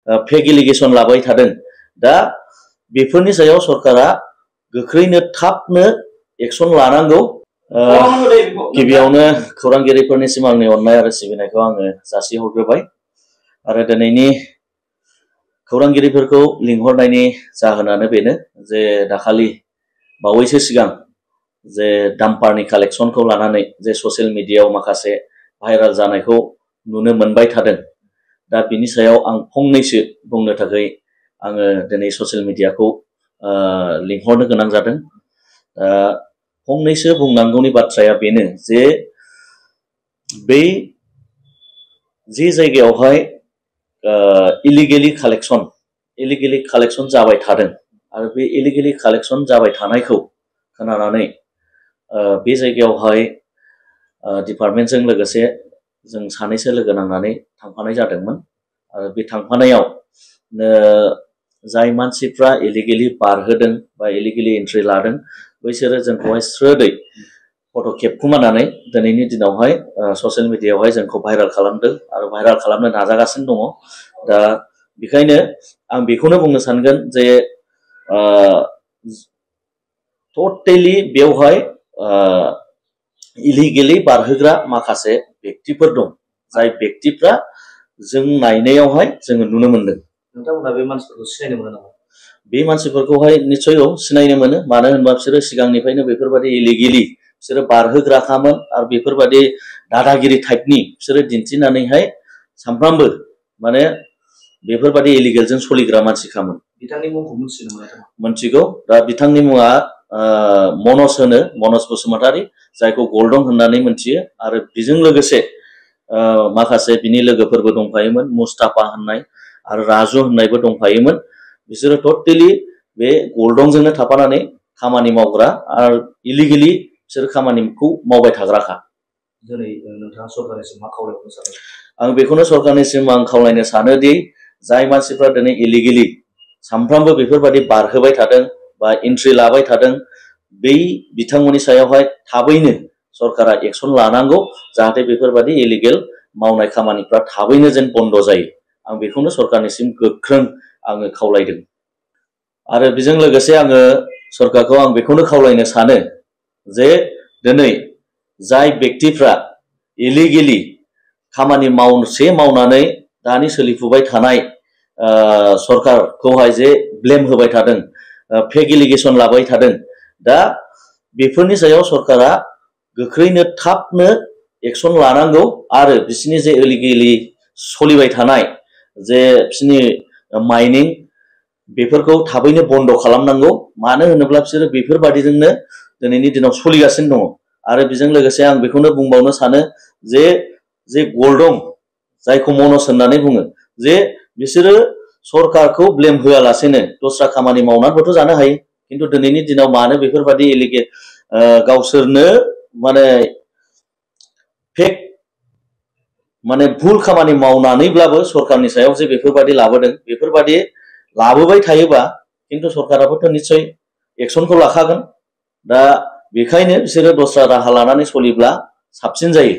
फेक allegation लाबाय थादों दा बेफोरनि सायाव सरकारा गोख्रैनो थाबनो एक्शन लानांगौ गिबियावनो खौरांगिरिफोरनिसिम आंनि अननाय आरो सिबिनायखौ आङो जासिहरग्रोबाय आरो दिनैनि खौरांगिरिफोरखौ लिंहरनायनि जाहोनानो बेनो जे दाखालि बावैसो सिगां जे डाम्पारनि कालेक्शनखौ लानानै जे ससियेल मिडियायाव माखासे भाइराल जानायखौ नुनो मोनबाय थादों दा बिनि सायाव आं फंनैसो बुंनो थाखाय आङो दिनै ससियेल मिडियाखौ लिंहरनो गोनां जादों फंनैसो बुंनांगौनि बाथ्राया बेनो जे बै जे जायगायावहाय इलिगेलि कालेक्शन जाबाय थादों आरो बे इलिगेलि कालेक्शन जाबाय थानायखौ खोनानानै बे जायगायावहाय डिपार्टमेन्टजों लोगोसे जों सानैसो लोगो नांनानै थांफानाय जादोंमोन आरो बे थांफानायाव जाय मानसिफ्रा इलिगेलि बारहोदों बा इलिगेलि एन्ट्रि लादों बैसोरो जोंखौहाय स्रोदै फट' खेबखुमानानै दिनैनि दिनावहाय ससियेल मिडियायावहाय जोंखौ भाइराल खालामदों आरो भाइराल खालामनो नाजागासिनो दङ दा बेखायनो आं बेखौनो बुंनो सानगोन जे टटेलि बेवहाय इलिगेलि बारहोग्रा माखासे व्यक्तिफोर दं जाय व्यक्तिफ्रा जों नायनायावहाय जोङो नुनो मोनदों नोंथांमोना बे मानसिफोरखौ सिनायनो मोनो नामा बे मानसिफोरखौहाय निश्चय सिनायनो मोनो मानो होनबा बिसोरो सिगांनिफ्रायनो बेफोरबायदि इलिगेलि बिसोरो बारहोग्राखामोन आरो बेफोरबायदि दादागिरि टाइपनि बिसोरो दिन्थिनानैहाय सानफ्रामबो माने बेफोरबायदि इलिगेलजों सोलिग्रा मानसिखामोन बिथांनि मुंखौ मिथिनो मोनथिगौ दा बिथांनि मुङा मनज बसुमतारी जायखौ गल्डन होननानै मोनथियो आरो बेजों लोगोसे माखासे बिनि लोगोफोरबो दंफायोमोन मुस्ताफा होननाय आरो राजु होननायबो दंफायोमोन बिसोरो टटेलि बे गल्डनजोंनो थाफानानै खामानि मावग्रा आरो इलिगेलि बिसोर खामानिखौ मावबाय थाग्राखा दिनै नोंथाङा सरकारनिसिम मा खावलायनो सानो आं बेखौनो सरकारनिसिम आं खावलायनो सानोदि जाय मानसिफ्रा दिनै इलिगेलि सानफ्रामबो बेफोरबायदि बारहोबाय थादों बा एन्ट्रि लाबाय थादों बै बिथांमोननि सायावहाय थाबैनो सरकारा एक्शन लानांगौ जाहाथे बेफोरबायदि इलिगेल मावनाय खामानिफ्रा थाबैनो जेन बन्द जायो आं बेखौनो सरकारनिसिम गोख्रों आङो खावलायदों आरो बेजों लोगोसे आङो सरकारखौ आं बेखौनो खावलायनो सानो जे दिनै जाय व्यक्तिफ्रा इलिगेलि खामानि मावनानै दानि सोलिफुबाय थानाय सरकारखौहाय जे ब्लेम होबाय थादों फेक एलिगेशन लाबाय थादों दा बेफोरनि सायाव सरकारा गोख्रैनो थाबनो एक्शन लानांगौ आरो बिसोरनि जे इलिगेलि सोलिबाय थानाय जे बिसोरनि माइनिं बेफोरखौ थाबैनो बन्द खालामनांगौ मानो होनोब्ला बिसोरो बेफोरबादिजोंनो दिनैनि दिनाव सोलिगासिनो दङ आरो बेजों लोगोसे आं बेखौनो बुंबावनो सानो जे गल्डन जायखौ मनज होननानै बुङो जे बिसोरो सरकारखौ ब्लेम होआलासेनो दस्रा खामानि मावनानैबोथ' जानो हायो किन्तु दिनैनि दिनाव मानो बेफोरबायदि इलिगेल गावसोरनो माने फेक माने भुल खामानि मावनानैब्लाबो सरकारनि सायाव जे बेफोरबायदि लाबोदों बेफोरबायदि लाबोबाय थायोबा किन्तु सरकाराबोथ' निश्चय एक्शनखौ लाखागोन दा बेखायनो बिसोरो दस्रा राहा लानानै सोलिब्ला साबसिन जायो